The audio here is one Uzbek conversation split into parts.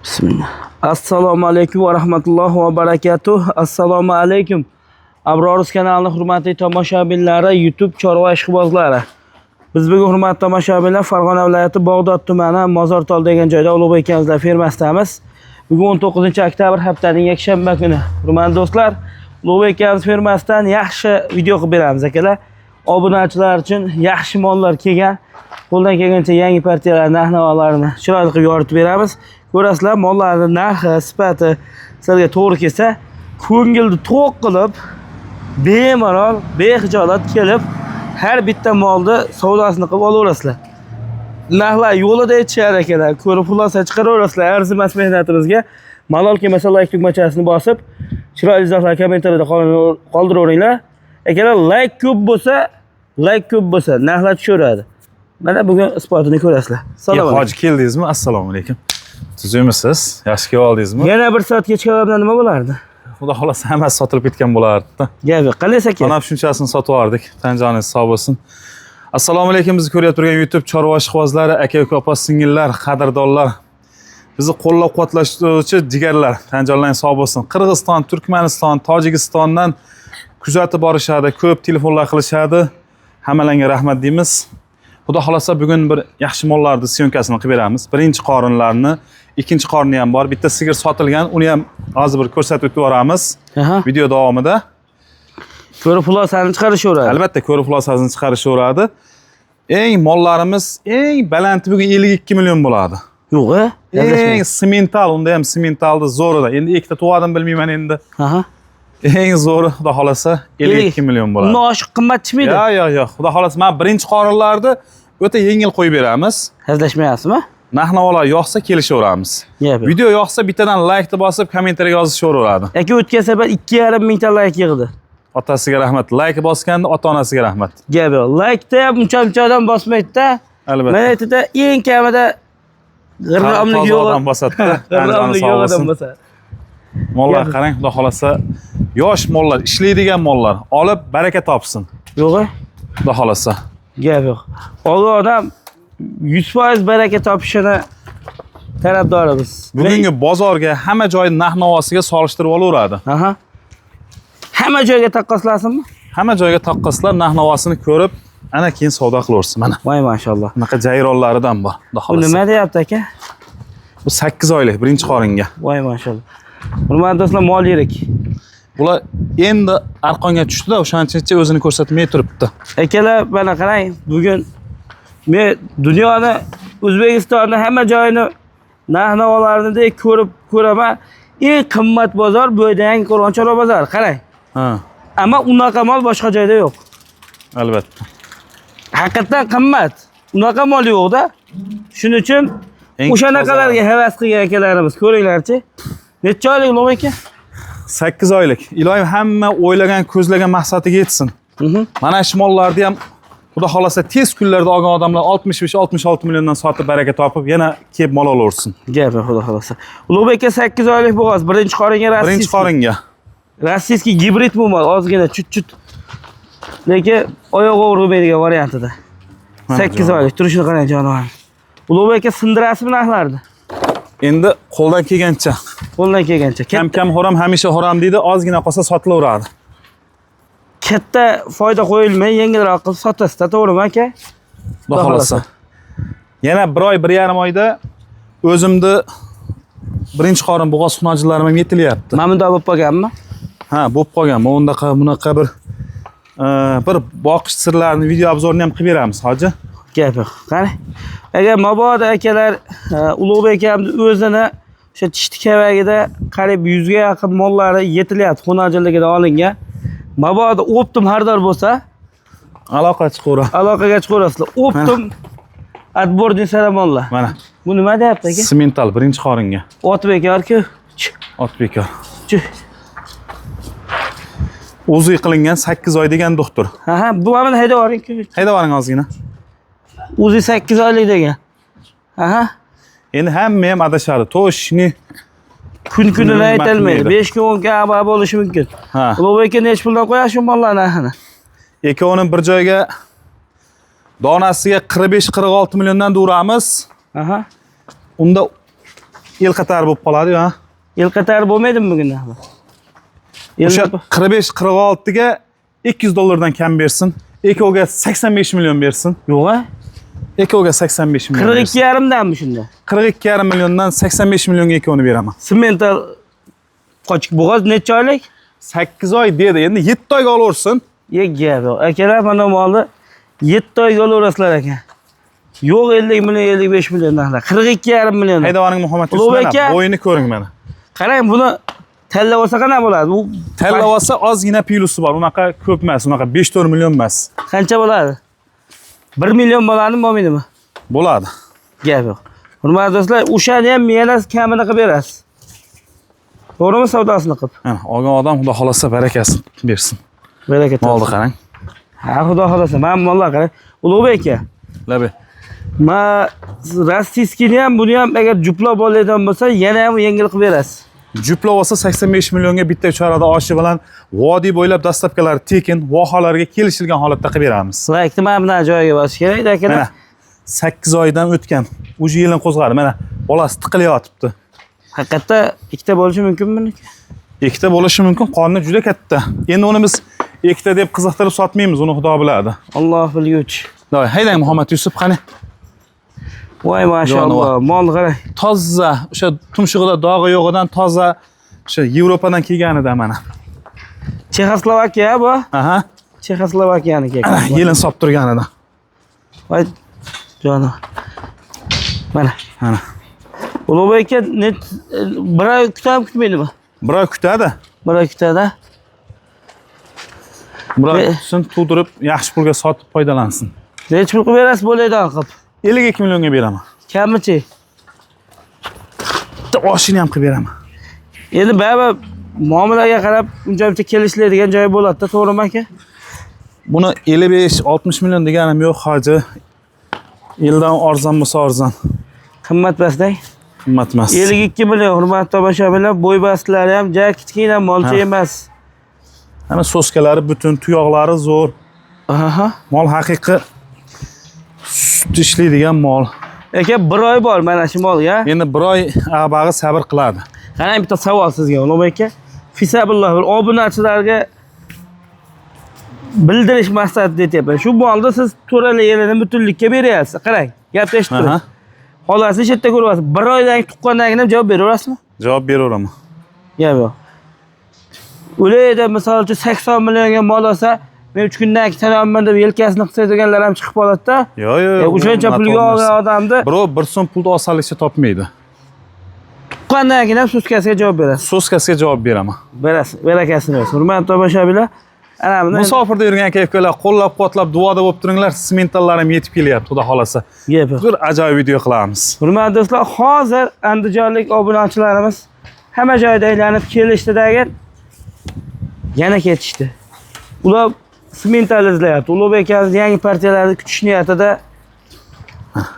Bismillah. Assalomu alaykum va rahmatullohi va barakatuh. Assalomu alaykum. Abror Uz kanalining hurmatli tomoshabinlari, YouTube chorva ishqibozlari. Biz bugun, hurmatli tomoshabinlar, Farg'ona viloyati Bog'dod tumani Mozortol degan joyda Ulug'bek akamizlar fermasidamiz. Bugun 19 oktyabr, haftaning yakshanba kuni. Hurmatli do'stlar, Ulug'bek akamiz fermasidan yaxshi video qilib beramiz, akalar. Obunachilar uchun yaxshi mollar kelgan. Qo'ldan kelgancha yangi partiyalar narx-navolarini chiroyli qilib yoritib beramiz. Ko'rasizlar, mollarning narxi, sifati sizlarga to'g'ri kelsa, ko'ngilni to'q qilib, bemalol, bexijolat kelib, har bitta molni savdosini qilib olaverasizlar. Narxlar yo'lida aytishar akalar, ko'rib xulosa chiqaraverasizlar. Arzimas mehnatimizga malol kelmasa, layk tugmachasini bosib, chiroyli izohlar kommentariyada qoldiraveringlar. Akalar, layk ko'p bo'lsa, narxlar tushaveradi. Mana bugun isbotini ko'rasizlar. Assalomu alaykum. Hoji, keldingizmi? Assalomu alaykum. Tuzukmisiz? Yaxshi kelib oldingizmi? Yana bir soat kechikib nima bo'lardi? Xudo xohlasa, hammasi sotilib ketgan bo'lardi. Gap yo'q. Qalaysiz, aka? Mana shunchasini sotib yubordik. Tan joningiz sog' bo'lsin. Assalomu alaykum, bizni ko'rayotgan turgan YouTube chorva ishqibozlari, aka uka, opa singillar, qadrdonlar. Bizni qo'llab-quvvatlashuvchi jigarlar, tan jonlaringiz sog' bo'lsin. Qirg'iziston, Turkmaniston, Tojikistondan kuzatib borishadi, ko'p telefonlar qilishadi. Hammalarga rahmat deymiz. Xudo xohlasa, bugun bir yaxshi mollarni съёмка sini qilib beramiz. Birinchi qorinlarni, ikkinchi qorni ham bor. Bitta sigir sotilgan, uni ham hozir bir ko'rsatib o'tib yuboramiz video davomida. Ko'rib xulosani chiqarishaveradi. Albatta, ko'rib xulosasini chiqarishaveradi. Eng mollarimiz eng balanti bugun 52 million bo'ladi. Yo'q, a? Eng simental, unda ham simentalni zo'rida. Endi ikkita tug'adim, bilmayman endi. Eng zo'ri, xudo xohlasa, 52 million bo'ladi. Undan oshiq qimmat chiqmaydi. Yo'q, yo'q, yo'q. Xudo xohlasa, mana birinchi qorinlarni o'ta yengil qo'yib beramiz. Hazillashmayapsizmi? Narx-navolar yoqsa, kelishaveramiz. Gap yo'q. Video yoqsa, bittadan laykni bosib, kommentariyaga yozishaveradi. Aka, o'tgan safar 2,5 mingta layk yig'di. Otasiga rahmat. Layk bosganda ota-onasiga rahmat. Gap yo'q. Laykda ham uncha muncha odam bosmaydi-da. Albatta. Mana aytida eng kamida g'irromlik Toza yo'q. odam bosadi-da. G'irromlik Sog' yo'q odam bo'lsin. bosadi. Mollar Gap- qarang, xudo xohlasa, yosh mollar, ishlaydigan mollar. Olib baraka topsin. Yo'q, a? Xudo xohlasa. Gap yo'q. Olgan odam 100% baraka topishini tarafdorimiz. Bugungi bozorga hamma joy narx-navosiga solishtirib olaveradi. Hamma joyga taqqoslasinmi? Hamma joyga taqqoslab, narx-navosini ko'rib, ana keyin savdo qilaversin mana. Voy, mashalloh. Bunaqa jayronlaridan bor, xudo Bu xohlasa. nima deyapti, aka? Bu 8 oylik birinchi qoringa. Voy, mashalloh. Hurmatli do'stlar, mol yirik. Bular endi arqonga tushdi-da, o'shaning uchun o'zini ko'rsatmay turibdi. Akalar, mana qarang, bugun men dunyoni, O'zbekistonni hamma joyini narx-navolarini ko'rib ko'raman. Eng qimmat bozor bu yerda Yangi Qo'rg'on chorva bozori. Qarang. Ammo unaqa mol boshqa joyda yo'q. Albatta. Haqiqatdan qimmat. Unaqa mol yo'q-da. Shuning uchun Eng o'shanaqalarga toza. Havas qilgan akalarimiz, ko'ringlarchi. Necha oylik, Ulug' aka? 8 oylik. Iloyim hamma o'ylagan, ko'zlagan maqsadiga yetsin. Mana shu mollarni ham, xudo xohlasa, tez kunlarda olgan odamlar 65-66 milliondan sotib, baraka topib, yana kelib mol olaversin. Gap yo'q, xudo xohlasa. Ulug'bek aka, 8 oylik bo'g'oz, birinchi qoringa. Birinchi Российский. qoringa. Российский gibrid bu mol, ozgina chut-chut. Lekin oyoq og'rimaydigan variantida. Mana 8 jonivor. oylik, turishini qarang jonivor. Ulug'bek aka, sindirasizmi narxlarni? Endi qo'ldan kelgancha. Qo'ldan kelgancha. Kam kam xo'ram hamisha xo'ram deydi, ozgina qolsa sotilaveradi. Katta foyda qo'yilmay, yengilroq qilib sotasizda, to'g'rimi, aka? Xudo xohlasa. Yana bir oy, 1,5 oyda o'zimni birinchi qorin bo'g'oz xunojillarim ham yetilyapti. Mana bundoq bo'lib qolganmi? Ha, bo'lib qolgan. Mana undaqa, bunaqa bir bir boqish sirlarini video обзор ini ham qilib beramiz, hoji. Gap yo'q. Qani. Agar mabodo akalar, Ulug'bek akamni o'zini o'sha Chishti kavagida qariyb 100 ga yaqin mollari yetilyapti, xunajilligida olingan. Mabodo оптом xaridor bo'lsa, Aloqa chiqaveradi. Aloqaga chiqaverasizlar. Оптом отборный saramollar. Mana Bu nima deyapti, aka? Simental birinchi qoringa. Ot bekorku. Ot bekor. Ch. O'zi qilingan 8 oy degan doktor. Ha, bu mana haydab yuboring. Haydab yuboring ozgina. O'zi 8 oylik degan. Aha. Endi hamma ham adashadi. Toshni Kun kunini Nima aytolmaydi. qilmaydi? 5 kun, 10 kun abab bo'lishi mumkin. Ha. Ulug'bek aka, nechi puldan qo'yasiz shu mollarni narxini? Ikkovini bir joyga donasiga 45-46 milliondan duramiz. Unda El qatori bo'lib qoladi-yu, ha. Yil qatori bo'lmaydimi bugun narxi? O'sha 45-46 ga 200 dollardan kam bersin. Ekoga 85 million bersin. Yo'q a? Ekoga 85 million. 42,5 danmi shunda? 42,5 milliondan 85 millionga ekovni beraman. Simental qochik bo'g'oz necha oylik? 8 oy dedi. Endi 7 oyga olaversin. Gap yo'q. Akalar, mana molni 7 oyga olaverasizlar ekan. Yo'q 50 million, 55 million narxlar. 42,5 million. Haydavaning Muhammad Yusuf Ulug'bek mana aka. bo'yini ko'ring mana. Qarang, buni tanlab olsa qanaqa bo'ladi? Bu Tanlab olsa ozgina plusi bor. Unaqa ko'p emas, unaqa 5-4 million emas. Qancha bo'ladi? 1 million bo'ladimi, bo'lmaydimi? Bo'ladi. Gap yo'q. Hurmatli do'stlar, o'shani ham yana kamini qilib berasiz. To'g'rimi, savdosini qilib? Mana olgan odam Xudo xolasa barakasini bersin. Baraka Molni topsin. qarang. Ha, Xudo xolasa, mana mollar qarang. Ulug'bek aka, Labi. ma rossiyskiyni ham, buni ham agar juplab oladigan bo'lsa, yana ham yengil qilib berasiz. Juplab olsa 85 millionga bitta ucharada oshi bilan vodiy bo'ylab dastavkalari tekin, vohalarga kelishilgan holatda qilib beramiz. Laykni mana bunaqa joyiga bosish kerak, akalar. Mana 8 oydan o'tgan. Уже yelin qo'zg'adi. Mana bolasi tiqilayotibdi. Haqiqatda ikkita bo'lishi mumkinmi buniki? Ikkita bo'lishi mumkin, qorni juda katta. Endi uni biz ikkita deb qiziqtirib sotmaymiz, uni Xudo biladi. Alloh bilguvchi. Davay, haydang Muhammad Yusuf qani. Voy mashalloh, mol qarang. Toza, o'sha tumshug'ida dog'i yo'g'idan toza, o'sha Yevropadan kelganidan mana. Chexoslovakiya bu. Aha, Chexoslovakiyaniki ekan. yelin solib turganidan. Voy jonim. Mana. Mana. Ulug'bek aka net bir oy kutami, kutmaydimi? Bir oy kutadi. Bir oy kutadi. Bir oy kutsin, tug'dirib, yaxshi pulga sotib foydalansin. Necha pul qilib berasiz bo'ladigan qilib? 52 millionga beraman. Kamichi? Bitta oshini ham qilib beraman. Endi baribir muomalaga qarab uncha-muncha kelishiladigan joyi bo'ladi-da, to'g'rimi aka? Buni 55-60 million deganim yo'q, hoji. Yildan arzon bo'lsa arzon, Qimmat pasdang. qimmat emas. 52 million, hurmatli tomoshabinlar, bo'y bastlari ham ja kichkina molcha Ha. emas. Mana soskalari butun, tuyoqlari zo'r. Aha. Mol haqiqiy sut ishlaydigan mol. Aka, bir oy bor mana shu molga. Endi bir oy abag'i sabr qiladi. Qarang, bitta savol sizga, Ulug'bek aka. Fisabilloh, bir obunachilarga bildirish maqsadida aytyapman. Shu molni siz to'rala yerini butunlikka beryapsiz. Qarang, gapni eshitib turing. Aha. Xolasini shu yerda ko'ryapsiz. Bir oydan tuqqandan keyin ham javob beraverasizmi? Javob beraveraman. Gap yo'q. O'layda misol uchun 80 millionga mol olsa, men 3 kundan keyin tanaman deb yelkasini qisadiganlar ham chiqib qoladi-da. Yo'q, yo'q. O'shancha pulga olgan odamni Birov bir so'm pulni osonlikcha topmaydi. tuqqandan keyin ham sutkasiga javob berasiz. Soskasiga javob beraman. Berasiz, barakasini bersin. Hurmatli tomoshabinlar, ana buni Musofirda yurgan aka-ukalar qo'llab-quvvatlab duoda bo'lib turinglar. Smentallar ham yetib kelyapti, Xudo xolasa. Gap yo'q. Bir ajoyib video qilamiz. Hurmatli do'stlar, hozir andijonlik obunachilarimiz hamma joyda aylanib kelishdidagi yana ketishdi. Ular smental izlayapti. Ulug'bek akamiz yangi partiyalarni kutish niyatida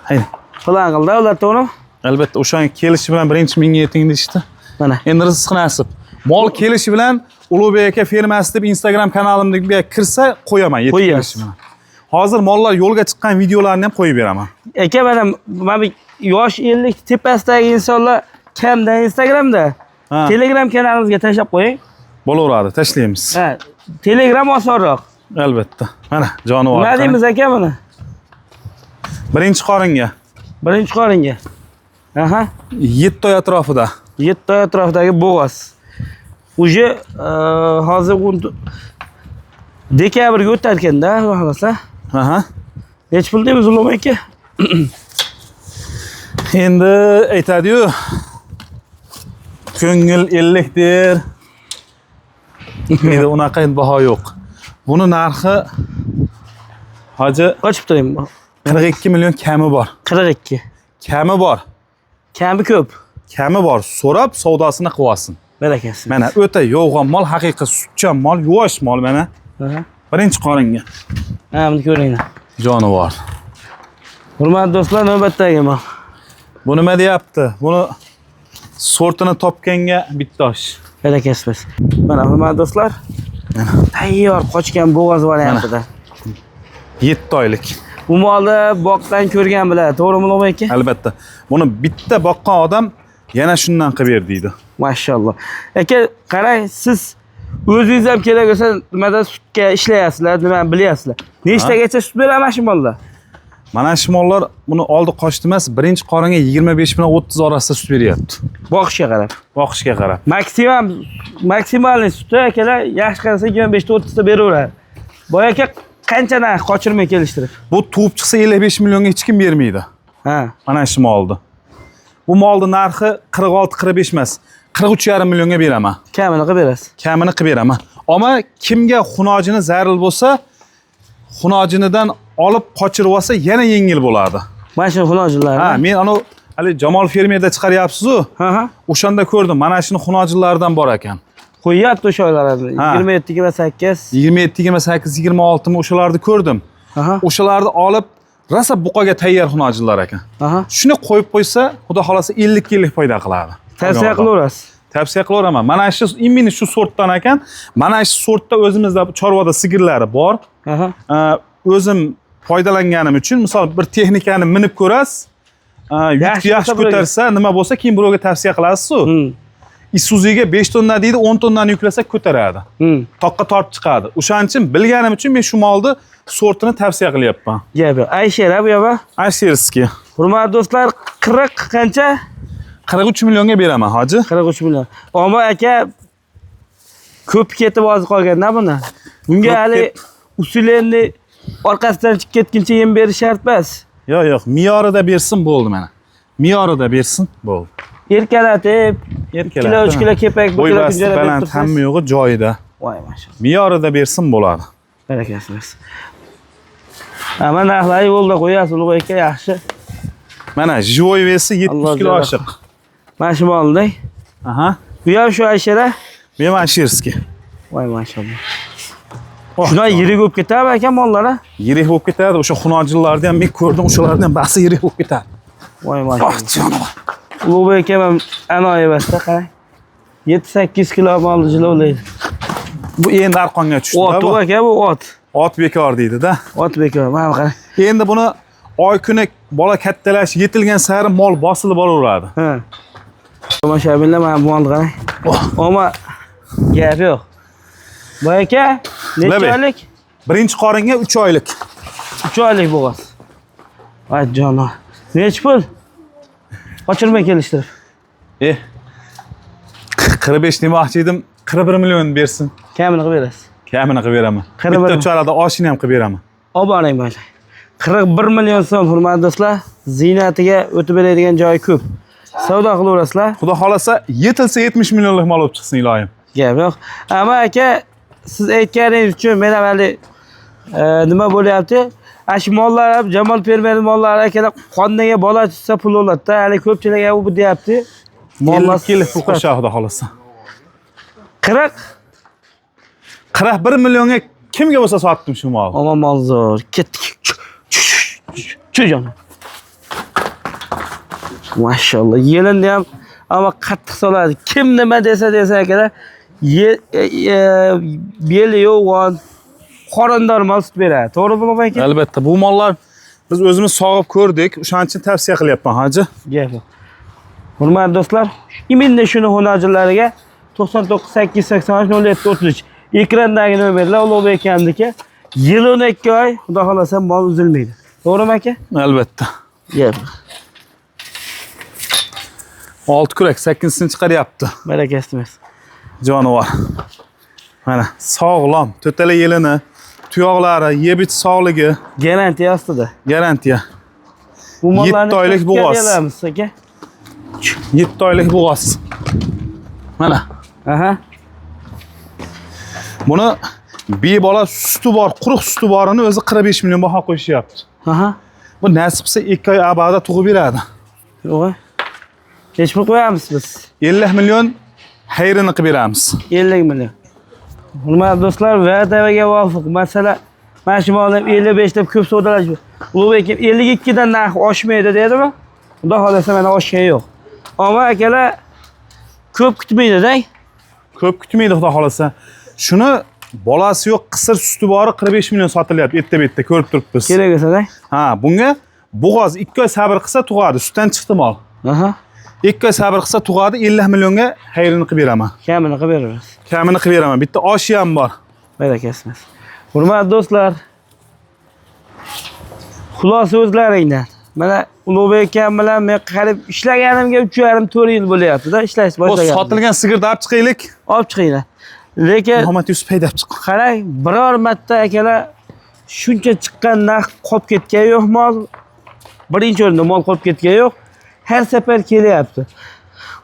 Hayda. plan qildi. Ular to'g'rimi? Albatta, o'shan kelishi bilan birinchi mingga yeting deyishdi. Mana. Endi rizq nasib. Mol kelishi bilan Ulug'bek aka fermasi deb Instagram kanalimga kirsa qo'yaman yetib Qo'yasiz. kelishi bilan. Hozir mollar yo'lga chiqqan videolarni ham qo'yib beraman. Aka, mana bu yosh 50 tepasidagi insonlar kamda Instagramda. Ha. Telegram kanalimizga tashlab qo'ying. Bo'laveradi, tashlaymiz. Ha, Telegram osonroq. Albatta. Mana jonivor. Nima deymiz aka buni? Birinchi qoringa Birinchi qoringa. Aha. 7 oy atrofida. 7 oy atrofidagi bo'g'oz. Уже hozir dekabrga o'tar ekanda, xudo xohlasa. Aha. Necha pul deymiz Ulug'bek aka? Endi aytadi-yu, ko'ngil 50 der. Endi unaqa endi baho yo'q. Buni narxi hoji Qochib turing. 42 million kami bor. 42. Kami bor. Kami ko'p. Kami bor. So'rab savdosini qilib olsin. Barakasi. Mana o'ta yo'g'on mol, haqiqiy sutchan mol, yuvosh mol mana. Aha. Birinchi qoringa Ha, buni ko'ringlar. jonivor. Hurmatli do'stlar, navbatdagi mol. Bu nima deyapti? Buni sortini topganga bitta osh. Barakasi bersin. Mana hurmatli do'stlar, tayyor qochgan bo'g'oz variantida. 7 oylik. Bu molni boqdan ko'rgan biladi, to'g'rimi Ulug'bek aka? Albatta. Buni bitta boqqan odam Yana shundan qilib ber deydi. Mashalloh. Aka, qarang, siz o'zingiz ham kerak bo'lsa nimada sutga ishlayapsizlar, nimani bilyapsizlar. Nechtagacha sut beradi shu mollar? Mana shu mollar buni oldi qochdi emas, birinchi qoringa 25 bilan 30 orasida sut beryapti. Boqishga qarab. Boqishga qarab. Maksimal suti akalar yaxshi qarasa 25 ta 30 ta beraveradi. Boya aka qancha narx qochirmay kelishtirib? Bu tug'ib chiqsa 55 millionga hech kim bermaydi. Ha. Mana shu molni. Bu molni narxi 46-45 emas, 43,5 millionga beraman. Kamini qilib berasiz. Kamini qilib beraman. Ammo kimga xunojini zaril bo'lsa, xunojinidan olib qochirib olsa yana yengil bo'ladi. Mana shu xunojinlarni. Ha, men anu hali Jamol fermerda chiqaryapsiz-u. Ha, ha. O'shanda ko'rdim, mana shuni xunojinlaridan bor ekan. Qo'yyapti o'sha oylarni. Ha. 27, 28. 27, 28, 26 mi o'shalarni ko'rdim. Aha. O'shalarni olib rosa buqaga tayyor xunojinlar ekan. Aha. Shuni qo'yib qo'ysa, xudo xolasa 50-50 foyda qiladi. Tavsiya qilaverasiz. Tavsiya qilaveraman. Mana shu именно shu sortdan ekan. Mana shu sortda o'zimizda chorvada sigirlari bor. Aha. O'zim foydalanganim uchun, misol bir texnikani minib ko'rasiz, yukni Yaxshi yaxshi bo'lsa birovga. ko'tarsa, nima bo'lsa, keyin birovga tavsiya qilasiz-ku. Isuzu'ga 5 tonna deydi, 10 tonnani yuklasak ko'taradi. Toqqa tortib chiqadi. O'shaning uchun bilganim uchun men shu molni sortini tavsiya qilyapman. Gap yo'q. Aysher bu yoqqa. Aysherskiy. Hurmatli do'stlar, 40 qancha? 43 millionga beraman, hoji. 43 million. Ammo aka ko'p ketib hozir qolgan-da buni. Bunga Ko'p hali usulenni orqasidan chiqib ketguncha yem berish shart emas. Yo'q, yo'q, me'yorida bersin bo'ldi mana. Me'yorida bersin bo'ldi. Erkalatib, 2 kilo, 3 kilo kepak, 1 Bo'y kilo basti kunjara berib baland, tursangiz. hamma yo'g'i joyida. Voy mashalloh. Me'yorida bersin bo'ladi. Barakasini bersin. Amma narxlarni yo'lda qo'yasiz, Ulug'bek aka, yaxshi. Mana живой вес i 70 Alloh kilo jalla. oshiq. Mana shu molni. Aha. Bu ham shu Ayshera. Bu ham Aysherskiy. Voy mashalloh. Oh, Shundan yirik bo'lib ketadimi aka mollar? a? Yirik bo'lib ketadi. O'sha xunojinlarni ham men ko'rdim, o'shalarni ham basi yirik bo'lib ketadi. Voy Oh, mashalloh. jonivor. Ulug'bek aka ham anoyi emasda, qarang. 7-8 kilo molni jilovlaydi. Bu endi arqonga tushdi. Ot bu. u aka, bu ot. Ot bekor deydi-da. Ot bekor. Mana qarang. Endi buni oy kuni bola kattalash yetilgan sari mol bosilib boraveradi. Ha. Tomoshabinlar mana bu molni qarang. Ammo gap yo'q. Bu aka necha Labi. oylik? Birinchi qoringa 3 oylik. 3 oylik bo'g'oz. Voy jono. Nechi pul? Qochirmay kelishtirib. 45 demoqchi edim, 41 million bersin. Kamini qilib berasiz. Kamini qilib beraman. 41. Bitta ucharada oshini ham qilib beraman. Olib boring mayli. 41 million so'm hurmatli do'stlar, ziynatiga o'tib beradigan joyi ko'p. Savdo qilaverasizlar. Xudo xolasa yetilsa 70 millionlik mol bo'lib chiqsin iloyim. Gap yo'q. Ammo aka, siz aytganingiz uchun men ham hali nima bo'lyapti? Ana shu mollar ham Jamol fermer mollari akalar qonniga bola tutsa pul bo'ladi-da. Hali ko'pchilik u bu deyapti. Mollar 50 kilo pul qo'shadi xudo xolasa. 40 41 millionga kimga bo'lsa sotdim shu molni. Ammo mol zo'r. Ketdik. Chu jonim. Mashalloh. Yelinni ham ammo qattiq soladi. Kim nima desa desa akalar, beli yo'g'on, qorindor mol sut beradi. To'g'rimi Ulug'bek aka? Albatta bu mollar biz o'zimiz sog'ib ko'rdik. O'shaning uchun tavsiya qilyapman, hoji. Gap yo'q. Hurmatli do'stlar, именно shuni xunajinlariga 99 883 07 33 ekrandagi nomerlar Ulug'bek akamniki. Yil 12 oy, xudo xolasa mol uzilmaydi. To'g'rimi aka? Albatta. Gap yo'q. 6 kurak 8-sini chiqaryapti. Barakasini bersin. Jonivor. Mana sog'lom, to'tala yelini, tuyoqlari, yeb ich sog'ligi Garantiya ostida. garantiya. Bu mollarni Yetti oylik qirqqa bo'g'oz. beramiz aka. 7 oylik bo'g'oz. Mana Aha. buni bebola suti bor, quruq suti borini o'zi 45 million baho qo'yishyapti. Aha. Bu nasib qilsa 2 oy abada tug'ib beradi. Yo'q. Nechi pul qo'yamiz biz? 50 million xayrini qilib beramiz. 50 million. Hurmatli do'stlar, va'daga muvofiq. Masala mana shu molni 55 deb ko'p savdolashib. Ulug'bek aka 52 dan narx oshmaydi dedimi? Xudo xolasa mana oshgan yo'q. Ammo akalar ko'p kutmaydi-da. Ko'p kutmaydi xudo xolasa. Shuni bolasi yo'q, qisir suti bori 45 million sotilyapti, erta bu yerda ko'rib turibmiz. Kerak bo'lsa-da. Ha, bunga bo'g'oz 2 oy sabr qilsa tug'adi, sutdan chiqdi mol. Aha. 2 oy sabr qilsa tug'adi, 50 millionga xayrini qilib beraman. Kamini qilib beramiz. Kamini qilib beraman. Bitta oshi ham bor. Barakasini. Hurmatli do'stlar, xulosa o'zlaringdan. Mana Ulug'bek akam bilan men qarib ishlaganimga 3,5-4 yil bo'lyapti-da, ishlash Bu boshlaganimga. sotilgan sigirni olib chiqaylik. Olib chiqinglar. Lekin Muhammad Yusuf haydab chiq. qarang, biror marta akalar shuncha chiqqan narx qolib ketgani yo'q mol. Birinchi o'rinda mol qolib ketgani yo'q. Har safar kelyapti.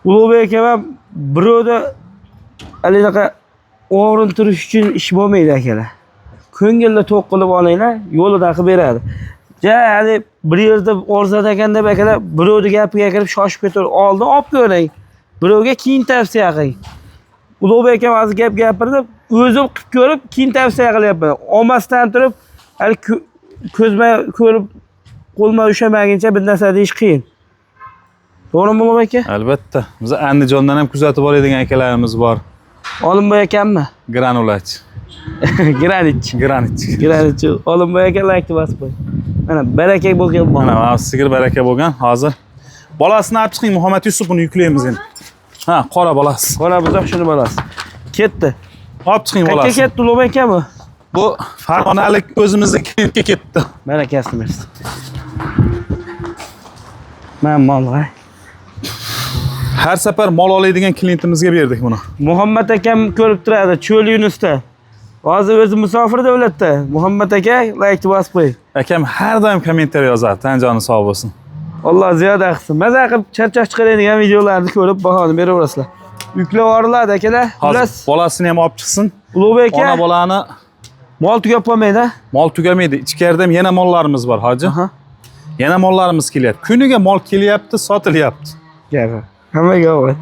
Ulug'bek akam ham birovda halinaqa o'g'rin turish uchun ish bo'lmaydi akalar. Ko'ngilni to'q qilib olinglar, yo'lida qilib beradi. Ja, hali bir yerda orzat ekan deb akalar birovni gapiga kirib shoshib ketaver. Oldin olib ko'ring. Birovga keyin tavsiya qiling. Ulug'bek akam hozir gap gapirdi, o'zim qilib ko'rib, keyin tavsiya qilyapman. Olmasdan turib, hali ko'zma ko'rib, qo'lma ushlamaguncha bir narsa deyish qiyin. To'g'rimi Ulug'bek aka? Albatta. Biz Andijondan ham kuzatib boradigan akalarimiz bor. Olimboy akammi? Granulach. Granitchi. Granitchi. Granitchi. Olimboy aka laykni bosib qo'y. Mana baraka bo'lgan mol. Mana mana sigir baraka bo'lgan hozir. Bolasini olib chiqing Muhammad Yusuf, buni yuklaymiz endi. Ha, qora bolasi. Qora buzoq shuni bolasi. Ketdi. Olib chiqing Qayerga bolasini. ketdi Ulug'bek aka bu? Bu Farg'onalik o'zimizni klientga ketdi. Barakasini bersin. Mana mol g'ay. Har safar mol oladigan klientimizga berdik buni. Muhammad akam ko'rib turadi Cho'l Yunusda. Hozir o'zi musofir davlatda. Muhammad aka laykni bosib qo'ying. Akam har doim kommentariy yozadi. Tan joni sog' bo'lsin. Alloh ziyoda qilsin. Maza qilib charchoq chiqaradigan videolarni ko'rib bahoni beraverasizlar. Yuklab yuboriladi akalar. Hozir Xullas, bolasini ham olib chiqsin. Ulug'bek Ona aka bolani mol tugab qolmaydi. mol tugamaydi. Ichkarida ham yana mollarimiz bor, hoji. Aha. Yana mollarimiz kelyapti. Kuniga mol kelyapti, sotilyapti. Gap. Hammaga omad.